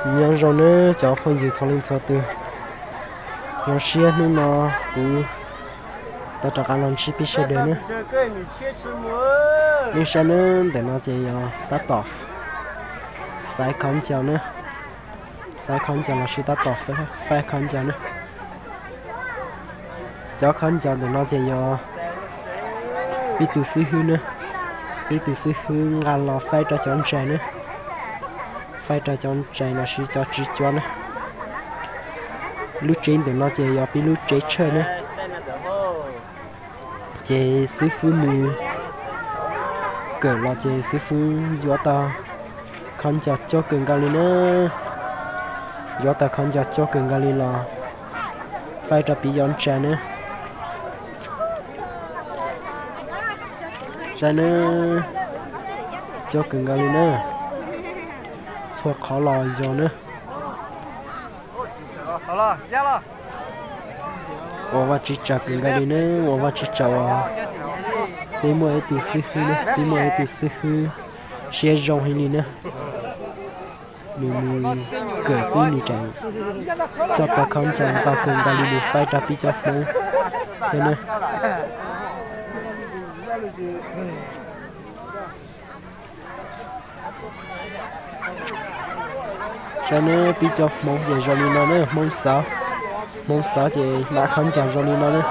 Nyob zoo nawb cov phooj ywg txhua leej txhua tus, zoo siab hnub no kuv tau rov qab los ntsib peb sawv daws nawb. Nej saib nawb, ntawm no ces yog tab tom xaiv khaub ncaws nawb, xaiv khaub ncaws los sis tab tom faib khaub ncaws nawb. Cov khaub ncaws ntawm no ces yog peb tus xib hwb nawb, peb tus xib hwb nqa los faib rau cov ntsa nawb, faib rau cov ntsa los sis cov tswv cuab nawb. Lub tsev ntawm no ces yog peb lub tsev tshawj nawb. Ces xib hwb mus kawm los ces xib hwb yuav tau khaub ncaws coob kawg nkaus li nawb, yuav tau khaub ncaws coob kawg nkaus li los faib rau peb cov ntsa nawb. Saib nawb, coob kawg nkaus li nawb, txhua qhov los yog nawb. Ua Vajtswv tsaug kawg nkaus li nawb, ua Vajtswv tsaug uas peb muaj ib tug xib hwb nawb, peb muaj ib tug xib hwb siab zoo heev li nawb. Nws mus kawm xwb nws tseem coj tau khaub ncaws ntau kawg nkaus li mus faib rau peb cov Hmoob thiab nawb. Saib nawb, peb cov Hmoob ces zoo li no nawb, Hmoob xauv, Hmoob xauv ces hnav khaub ncaws zoo li no nawb.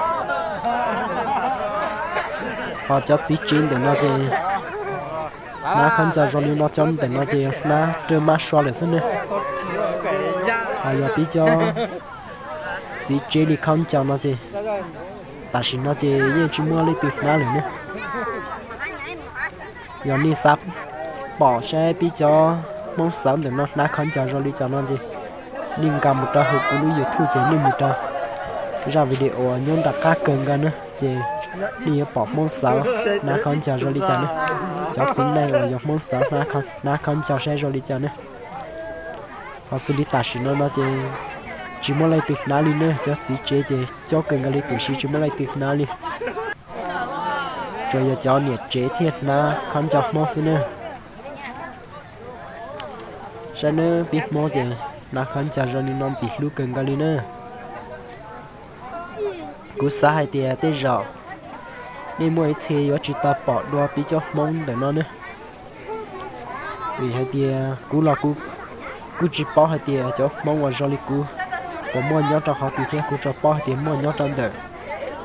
Ho cov txiv tsev ntawm no ces hnav khaub ncaws zoo li no, cov ntawm no ces hnav raws mab sua lawm xwb nawb. Ho yog peb cov txiv tsev li khaub ncaws no ces tam sim no ces yeej tsis muaj leej twg hnav lawm nawb. Yog nej xav pom saib peb cov Hmoob xauv ntawm no hnav khaub ncaws zoo li cas no ces nej nkag mus rau hauv kuv lub YouTube ces nej mus rau zaj video nyob nram qab kawg nkaus nawb ces nej yuav pom Hmoob xauv hnav khaub ncaws zoo li cas nawb. Cov txiv neej uas yog Hmoob xauv hnav khaub ncaws saib zoo li cas nawb. Ho xws li tam sim no no ces tsis muaj leej twg hnav li nawb, cov txiv tsev ces coob kawg nkaus li tiam sis tsis muaj leej twg hnav li. Tsuas yog cov niam tsev thiaj hnav khaub ncaws Hmoob xwb nawb. Saib nawb, peb Hmoob ces hnav khaub ncaws zoo li no ntxim hlub kawg nkaus li nawb. Kuv xav hais tias tej zaum nej muaj ib txhia yuav tsis tau pom dua peb cov Hmoob ntawm no nawb. Vim hais tias kuv los kuv kuj tsis paub hais tias cov Hmoob uas zoo li kuv puas muaj nyob rau qhov twg thiab, kuv tsuas paub hais tias muaj nyob rau ntawm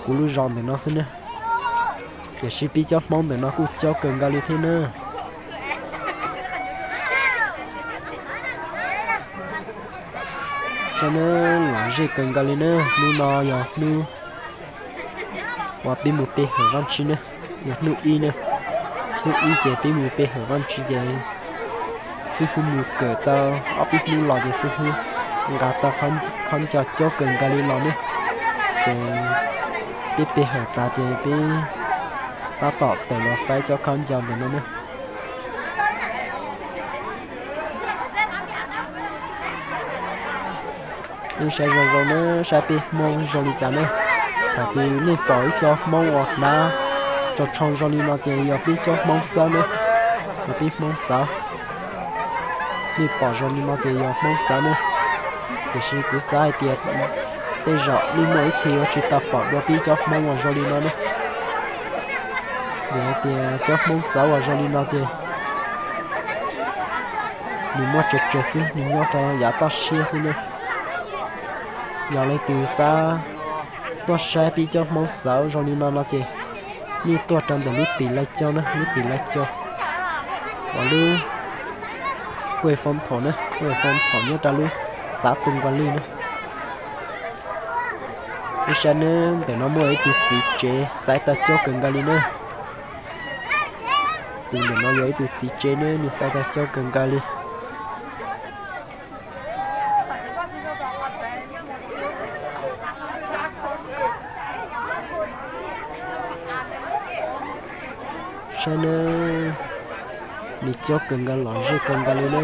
kuv lub zos ntawm no xwb nawb. Tiam sis peb cov Hmoob ntawm no kuj coob kawg nkaus li thiab nawb. Saib nawb, lom zem kawg nkaus li nawb, hnub no yog hnub uas peb mus pe hawm Vajtswv nawb, yog hnub ib nawb. Hnub ib ces peb mus pe hawm Vajtswv ces xib hwb mus kawm tau ob peb hnub los ces xib hwb nqa tau khaub ncaws coob kawg nkaus li los nawb. Ces peb pe hawm tas ces peb tab tom tawm los faib cov khaub ncaws ntawm no nawb. Nej saib zoo zoo nawb, saib peb Hmoob zoo li cas nawb. Thaum twg nej pom ib co Hmoob uas hnav tso tsho zoo li no ces yog peb cov Hmoob xauv nawb, yog peb Hmoob xauv. Nej pom zoo li no ces yog Hmoob xauv nawb. Tiam sis kuv xav hais tias tej zaum nej muaj ib txhia yuav tsis tau pom dua peb cov Hmoob uas zoo li no nawb. Vim hais tias cov Hmoob xauv uas zoo li no ces nws muaj tsawg tsawg xwb, nws nyob rau yav toj siab xwb nawb. Yog leej twg xav tuaj saib peb cov Hmoob xauv zoo li no no ces nej tuaj rau ntawm lub tim Laj Caug na, lub tim Laj Caug, uas lub quê phong thổ na, quê phong thổ nyob rau lub xã Tung Qua Ly na. Ib sab na, ntawm no muaj ib tug txiv tsev xaiv tau coob kawg nkaus li na. Tus ntawm no yog ib tug txiv tsev na, nws xaiv tau coob kawg nkaus li. Saib na, nws coob kawg nkaus, lom zem kawg nkaus li na.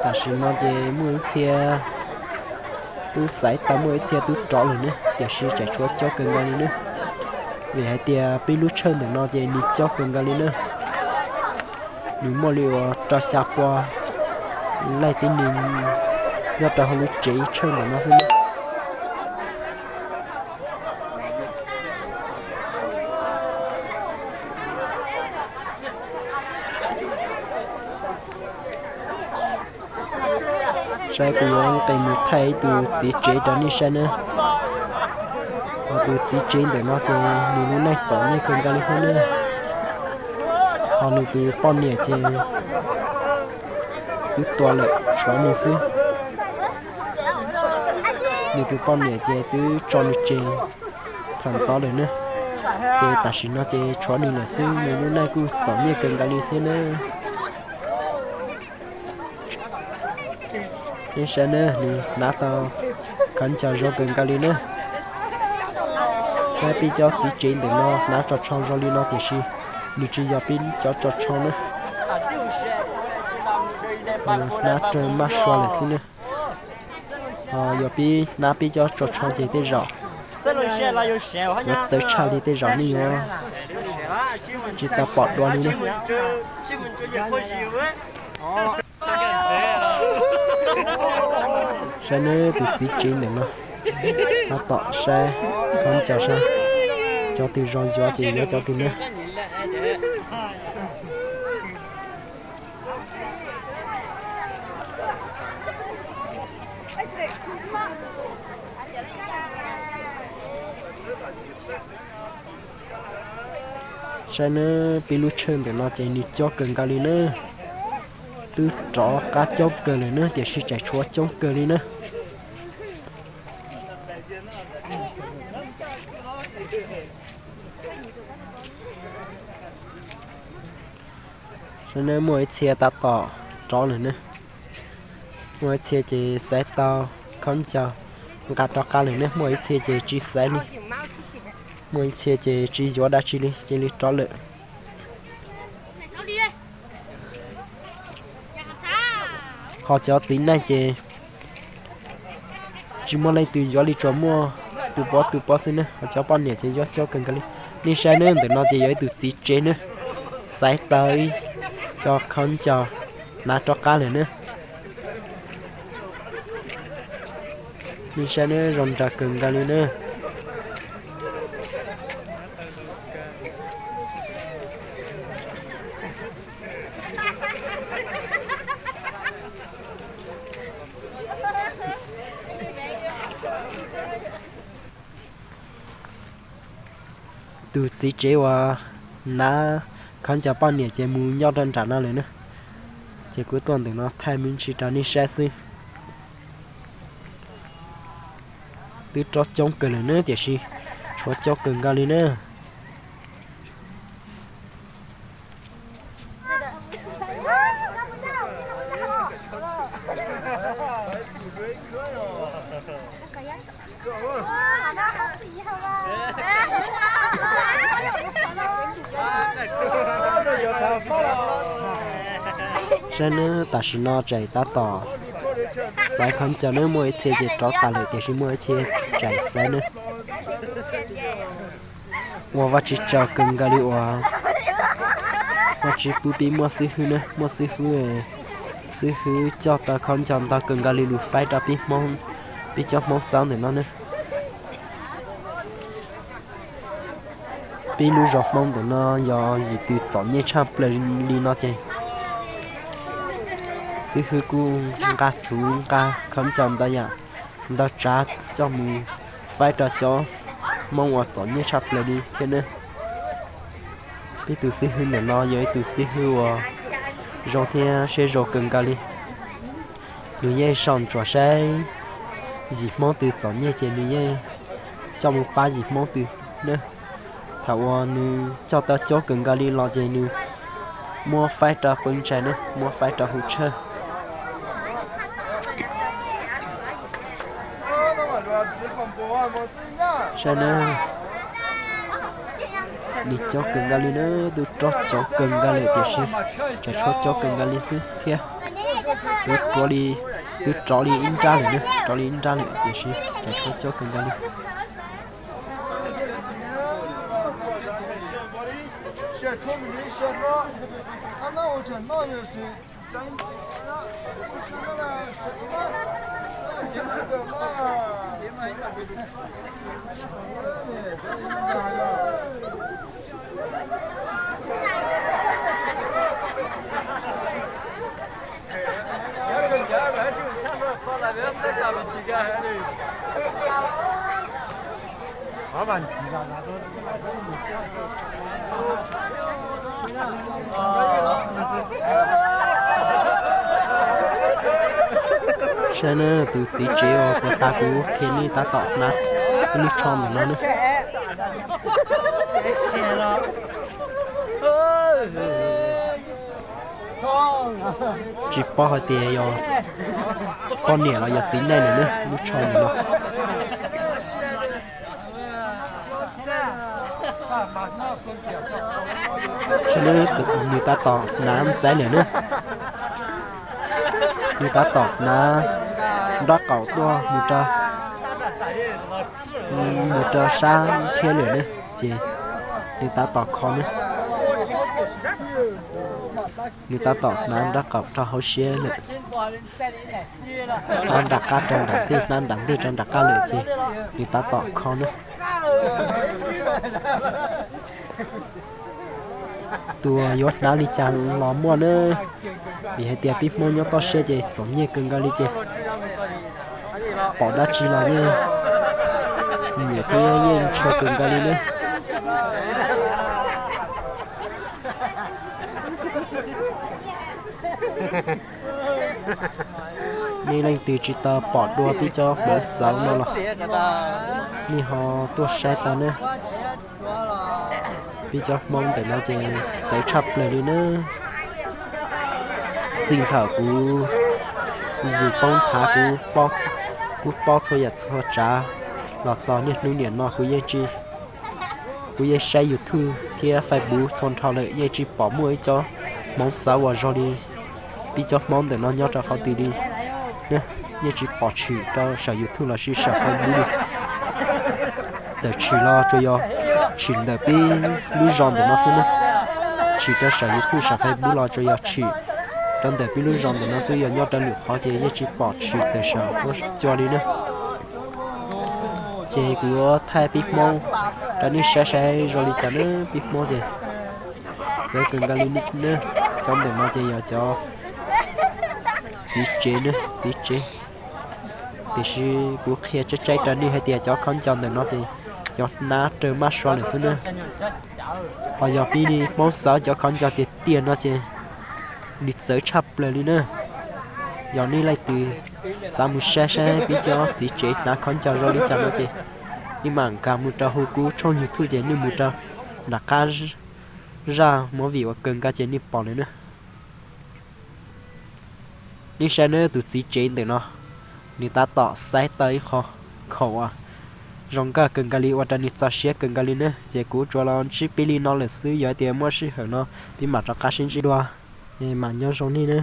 Tam sim no ces muaj ib txhia twb xaiv tau, muaj ib txhia twb rov lawm ne, tiam sis tseem tshuav coob kawg nkaus li ne. Vim hais tias peb lub tshawj ntawm no ces nws coob kawg nkaus li ne. Nws muaj li uas rau xya pua leej tib neeg nyob rau hauv lub tsev tshawj ntawm no xwb ne. Saib kuv yuav nqes mus thaij ib tug txiv tsev rau nej saib na. Ho tus txiv tsev ntawm no ces nws lub neej txom nyem kawg nkaus li thiab ne. Ho nws tus poj niam ces twb tuag lawm, tshuav nws xwb. Nws tus poj niam ces twb tso nws tseg thaum ntxov lawm ne. Ces tam sim no ces tshuav nws lawm xwb, nws lub neej kuj txom nyem kawg nkaus li thiab ne. Nej saib na, nws hnav tau khaub ncaws zoo kawg nkaus li na. Saib peb cov txiv tsev ntawm no hnav tso tsho zoo li no tiam sis nws tsis yog peb cov tso tsho na. Nws hnav raws mab sua lawm xwb na. Ho yog peb hnav peb cov tso tsho ces tej zaum yuav txawv tshaj li, tej zaum nej yuav tsis tau pom dua li na. Saib neb tus txiv tsev ntawm no, tab tom saib khaub ncaws saib cov twg zoo yuav ces yuav cov twg na. Saib neb, peb lub tshawj ntawm no ces nws coob kawg nkaus li na. Twb rov qab coob kawg lawm na, tiam sis tseem tshuav coob kawg li na. Saib neb, muaj ib txhia tab tom rov lawm na. Muaj ib txhia ces xaiv tau khaub ncaws nqa rov qab lawm na, muaj ib txhia ces tsis xaiv li. Muaj ib txhia ces tsis yuav dab tsi li, cia li rov lawm. Ho cov txiv neej ces tsis muaj leej twg yuav li, tsuas muaj tus pov tus pov xwb na. Ho cov poj niam ces yuav coob kawg nkaus li. Nej saib neb, ntawm no ces yog ib tus txiv tsev na, xaiv tau ib co khaub ncaws hnav rov qab lawm na. Nej saib neb, zoo nraug kawg nkaus li na. Tus txiv tsev uas hnav khaub ncaws poj niam ces mus nyob rau nram no lawm na. Ces kuv tuaj ntawm no thaij me ntsis rau nej saib xwb. Twb rov coob kawg lawm na, tiam sis tshuav coob kawg nkaus li na. Saib neb, tam sim no tseem tab tom xaiv khaub ncaws neb, muaj ib txhia ces rov tas lawm, tiam sis muaj ib txhia tseem xaiv neb. Ua Vajtswv tsaug kawg nkaus li uas Vajtswv pub peb muaj xib hwb na, muaj xib hwb, xib hwb coj tau khaub ncaws ntau kawg nkaus li lug faib rau peb Hmoob, peb cov Hmoob Xauv ntawm no ne. Peb lub zos Hmoob ntawm no yog yim twg txom nyem tshaj plaws li no ces xib hwb kuj nqa txhuv nqa khaub ncaws ntau yam ntau tsav coj mus faib rau cov Hmoob uas txom nyem tshaj plaws li thiab ne. Peb tus xib hwb ntawm no yog ib tus xib hwb uas zoo thiab siab zoo kawg nkaus li. Nws yeej sau ntsuam saib yim Hmoob twg txom nyem ces nws yeej coj mus pab yim Hmoob twg na. Thaum uas nws coj tau coob kawg nkaus li los ces nws muab faib rau pw ntsa na, muab faib rau hauv tshawj. Saib na, nws coob kawg nkaus li na, twb rov coob kawg nkaus li tiam sis tseem tshuav coob kawg nkaus li xwb thiab. Twb rov li, twb rov li ib nrab lawm na, rov li ib nrab lawm tiam sis tseem tshuav coob kawg nkaus li. Saib na, tus txiv tsev uas puag ta kuv qhia nej tab tom hnav ib lub tsho ntawm no na. Tsis paub hais tias yog poj niam los yog txiv neej lawm na, lub tsho ntawm no. Saib na, nws tab tom hnav ntxaiv lawm na. Nws tab tom hnav nraub qaum tuaj mus rau, mus rau sab thiab lawm na, ces nws tab tom kho na. Nws tab tom hnav nraub qaum rau hauv siab lawm. Hnav nram qab rau nram ntej, hnav nram ntej rau nram qab lawm ces nws tab tom kho na. Tus yuav hnav li cas los muaj na, vim hais tias peb Hmoob nyob toj siab ces txom nyem kawg nkaus li ces pom dab tsi los yeej nyiam thiab yeej ntshua kawg nkaus li na. Nej leej twg tsis tau pom dua peb cov hmoov xauv no los nej ho tuaj saib tau na. Peb cov hmoov ntawm no ces txawv tshaj plaws li na. Txij thaum kuv yug poob thav, kuv, kuv paub txhua yam txhua tsav los txog niaj hnub niam no kuv yeej tsis, kuv yeej saib YouTube thiab Facebook txhua nrho lawm yeej tsis pom muaj ib cov hmoov xauv uas zoo li peb cov hmoov ntawm no nyob rau qhov twg li. Yeej tsis pom tshwm rau saum YouTube lossis saum Facebook li. Txawm tshwm los tsuas yog tshwm ntawm peb lub zos ntawm no xwb na. Tshwm rau saum YouTube saum Facebook los tsuas yog tshwm rau ntawm peb lub zos ntawm no xwb, yog nyob rau lwm qhov ces yeej tsis pom tshwm tawm saum huab cua li na. Ces kuv yuav thaij peb hmoob rau nej saib saib zoo li cas na. Peb hmoob ces txawv kawg nkaus li na. Cov ntawm no ces yog cov txiv tsev na, txiv tsev. Tiam sis kuv qhia tsaib tsaib rau nej hais tias cov khaub ncaws ntawm no ces yog hnav raws mab sua lawm xwb na. Ho yog peb hmoob xauv cov khaub ncaws tiag tiag no ces nws txawv tshaj plaws li na. Yog nej leej twg xav mus saib saib peb cov txiv tsev hnav khaub ncaws zoo li cas no ces nej mam nkag mus rau hauv kuv tshooj YouTube ces nej mus rau nram qab zaj movie uas kawg nkaus ces nej pom lawm na. Nej saib na, tus txiv tsev ntawm no nws tab tom xaiv tau ib qho khaum uas zoo nkauj kawg nkaus li, ua rau nws txaus siab kawg nkaus li na. Ces kuv tsuas los ntsib peb li no lawm xwb, yog tias muaj sij hawm no peb mam rov qab sib ntsib dua. Mam nyob zoo nej na.